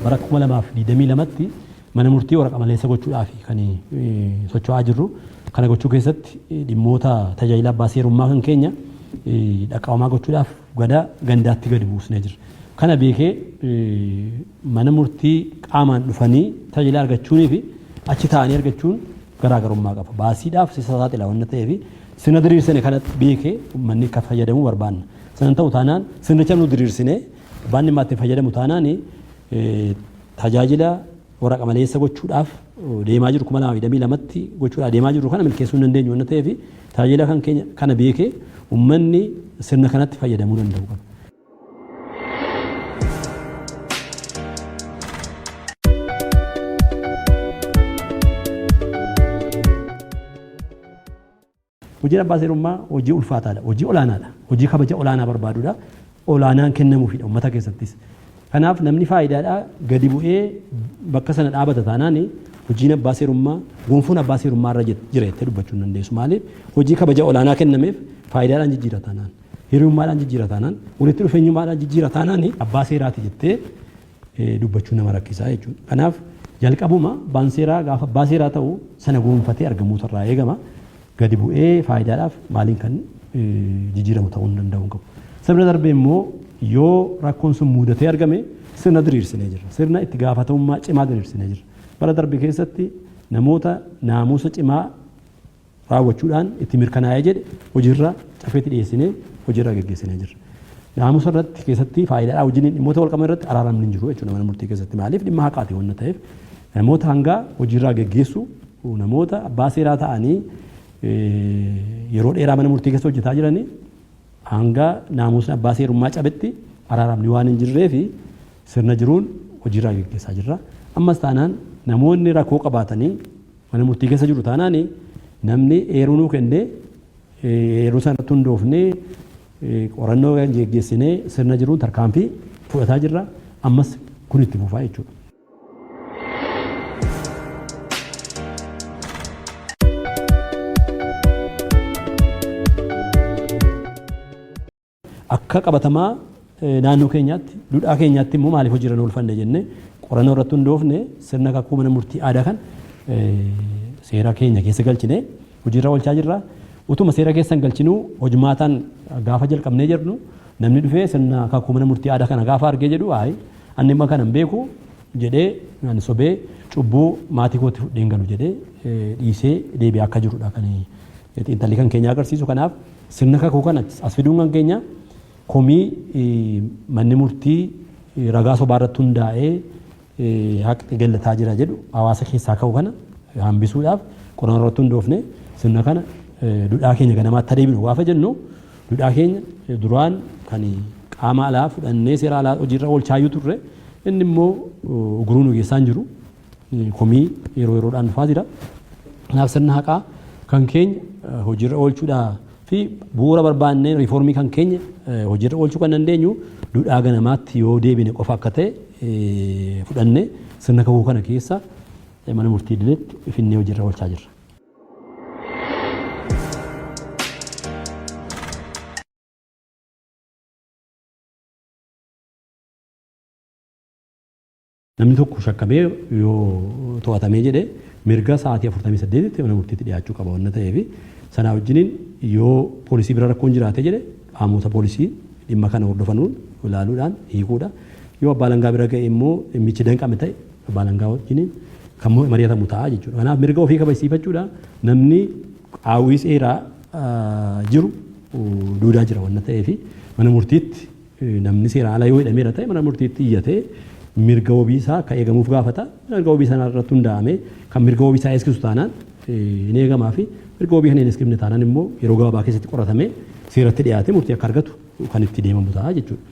Bara 2022tti mana murtii waraqaa maleessa gochuudhaaf kan socho'aa jirru. Kana gochuu keessatti dhimmoota tajaajila abbaa seerummaa kan keenya dhaqqabamaa gochuudhaaf gada gandaatti gadi buusnee jirra. Kana beekee mana murtii qaamaan dhufanii tajaajila argachuunii fi achi taa'anii argachuun garaagarummaa qaba. Baasiidhaaf sisa saaxila waan ta'eef sirna diriirsine kanatti beekee uummanni akka fayyadamu barbaanna. Sana ta'u taanaan sirnicha nu diriirsine abbaan dhimmaa itti fayyadamu taanaan tajaajila waraqa maleessa gochuudhaaf deemaa jiru 2022tti gochuudhaaf deemaa jiru kana milkeessuu hin dandeenyu waan ta'eef tajaajila kan keenya kana beekee uummanni sirna kanatti fayyadamuu danda'u qaba. Hojiin abbaa seerummaa hojii ulfaataadha, hojii olaanaadha, hojii kabaja olaanaa barbaadudha, olaanaan kennamuufidha uummata keessattis. Kanaaf namni faayidaadhaa gadi bu'ee bakka sana dhaabata taanaan hojiin abbaa seerummaa gonfoon abbaa seerummaa irra jira jettee dubbachuu hin dandeessu. Maaliif hojii kabaja olaanaa kennameef faayidaadhaan jijjiira taanaan, hiriyummaadhaan jijjiira taanaan, walitti dhufeenyummaadhaan jijjiira taanaan abbaa seeraati jettee dubbachuu nama rakkisaa jechuudha. Kanaaf jalqabuma abbaan seeraa gaafa abbaa seeraa ta'u sana goonfatee argamuutu irraa eegama. Gadi bu'ee faayidaadhaaf maaliin kan jijjiiramu ta'uu hin danda'u hin qabu. Sirna darbee immoo yoo rakkoon sun mudatee argame sirna diriirsinee jirra. Sirna itti gaafatamummaa cimaa diriirsinee jirra. Bara darbe keessatti namoota naamusa cimaa raawwachuudhaan itti mirkanaa'ee jedhe hojiirra cafeetti dhiyeessinee hojiirra geggeessinee jirra. Naamusa irratti keessatti faayidaadhaa wajjin dhimmoota walqaban irratti araaramni hin jiru jechuudha mana murtii keessatti. Maaliif dhimma haqaati waan ta'eef namoota hangaa hojiirraa geggeessu namoota abbaa seeraa ta'anii yeroo dheeraa mana murtii keessa hojjetaa jiranii hanga naamusni abbaa seerummaa cabetti araaramni waan hin jirree fi sirna jiruun hojiirraa geggeessaa jirra. Ammas taanaan namoonni rakkoo qabaatanii mana murtii keessa jiru taanaan namni eeruu nuu kennee eeruu sanatti hundoofnee qorannoo geggeessinee sirna jiruun tarkaanfii fudhataa jirra. Ammas kun itti fufaa jechuudha. Akka qabatamaa naannoo keenyaatti, duudhaa keenyaatti immoo maaliif hojiirra hin oolfanne jennee qorannoo irratti hundoofne sirna kakuu mana murtii aadaa kan seera keenya keessa galchine hojiirra oolchaa jirra. Utuma seera keessa hin galchinuu hojmaataan gaafa jalqabnee jirnu namni dhufee sirna kakuu mana murtii aadaa kana gaafa argee jedhu ayi ani dhimma kana hin beeku jedhee ani sobee cubbuu maatii kootti fudhee hin galu jedhee dhiisee deebi'aa akka jirudha kan xiinxalli kan keenya agarsiisu. Kanaaf sirna kakuu kana as fiduun kan keenya komii manni murtii ragaa sobaa irratti hundaa'ee haqni gallataa jira jedhu hawaasa keessaa ka'u kana hambisuudhaaf qorannoo irratti hundoofne sirna kana dudhaa keenya ganamaatti adeemnu gaafa jennu dudhaa keenya duraan kan qaama alaa fudhannee seera alaa hojiirra oolchaayyuu turre inni immoo uguruu nu geessaa hin jiru komii yeroo yeroodhaan dhufaa jira. Kanaaf sirna haqaa kan keenya hojiirra oolchuudhaa fi bu'uura barbaannee riifoormii kan keenya hojiirra oolchuu kan dandeenyu duudhaa ganamaatti yoo deebine qofa akka ta'e fudhannee sirna kakuu kana keessa mana murtii idileetti finnee hojiirra oolchaa jirra. Namni tokko shakkamee yoo to'atamee jedhe mirga sa'aatii 48tti mana murtiitti dhiyaachuu qaba waan ta'eef sanaa wajjiniin yoo poolisii bira rakkoon jiraate jedhe qaamota poolisii dhimma kana hordofanuun ilaaluudhaan hiikuudha. Yoo abbaa alangaa bira ga'e immoo dhimmichi danqame ta'e abbaa alangaa wajjiniin kan mari'atamu ta'a jechuudha. Kanaaf mirga ofii kabajsiifachuudha namni qaawwii seeraa jiru duudaa jira waan ta'eef mana murtiitti namni seeraan ala yoo hidhameera ta'e mana murtiitti iyyatee mirga wabii isaa akka eegamuuf gaafata. Mirga wabii sana irratti hundaa'amee kan mirga wabii isaa eegsisu taanaan hin eegamaa fi mirga wabii kan hin eegsifne taanaan immoo yeroo gabaabaa keessatti qoratamee seeratti dhiyaatee murtii akka argatu kan itti deemamu ta'a jechuudha.